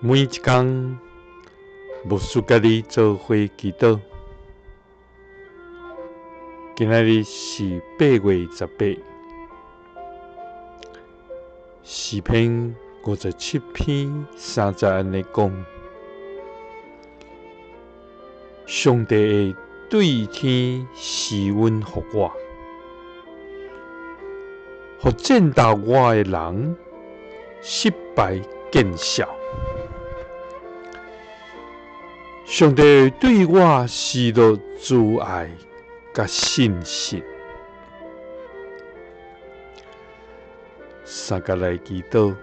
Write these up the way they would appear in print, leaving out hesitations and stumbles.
每一工，牧師佮你做伙祈禱。今仔日是8月18，詩篇57篇3節按呢講：上帝會對天施恩予我，予戰鬥我的人失敗見笑。上帝會對我施落慈愛佮信實。三佮來祈禱，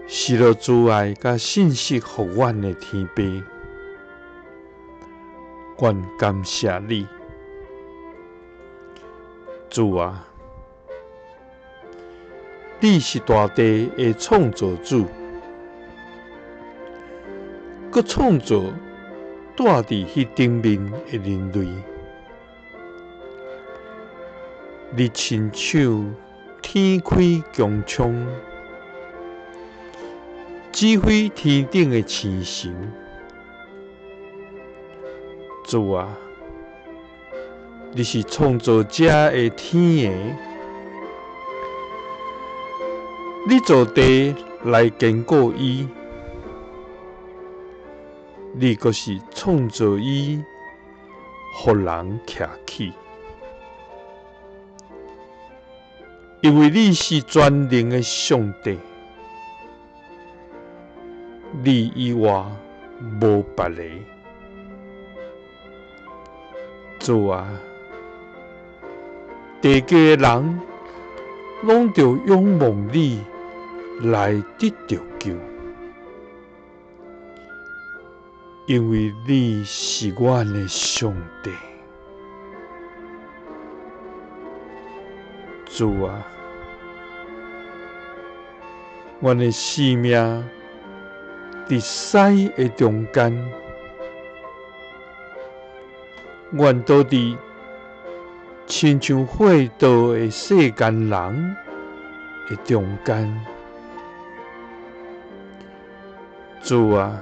施落慈愛佮信實予阮的天父，阮感謝你，主啊，你是大地的創造主。閣創造住佇彼頂面的人類，你親手天開穹蒼，指揮天頂的星辰。主啊，你是創造者的天的，你造地來堅固伊。你閣是創造伊，予人徛起，因為你是全能的上帝，你以外無別个。主啊，地球的人攏著仰望你來得著救。因為你是阮的上帝，主啊，阮的性命佇屎的中間，阮倒佇親像血道的世間人的中間，主啊。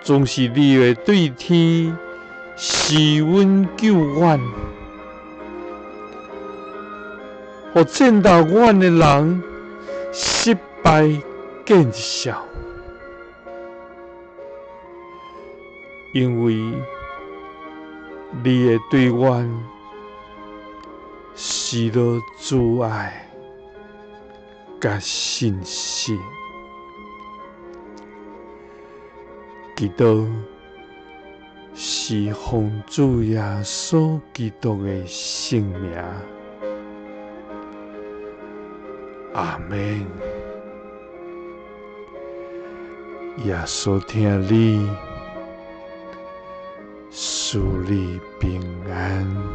總是你會對天施恩救阮，予戰鬥阮的人失敗見笑，因為你會對阮施落慈愛佮信實。祈禱是奉主耶穌基督的聖名，阿們。耶穌疼你，賜你平安。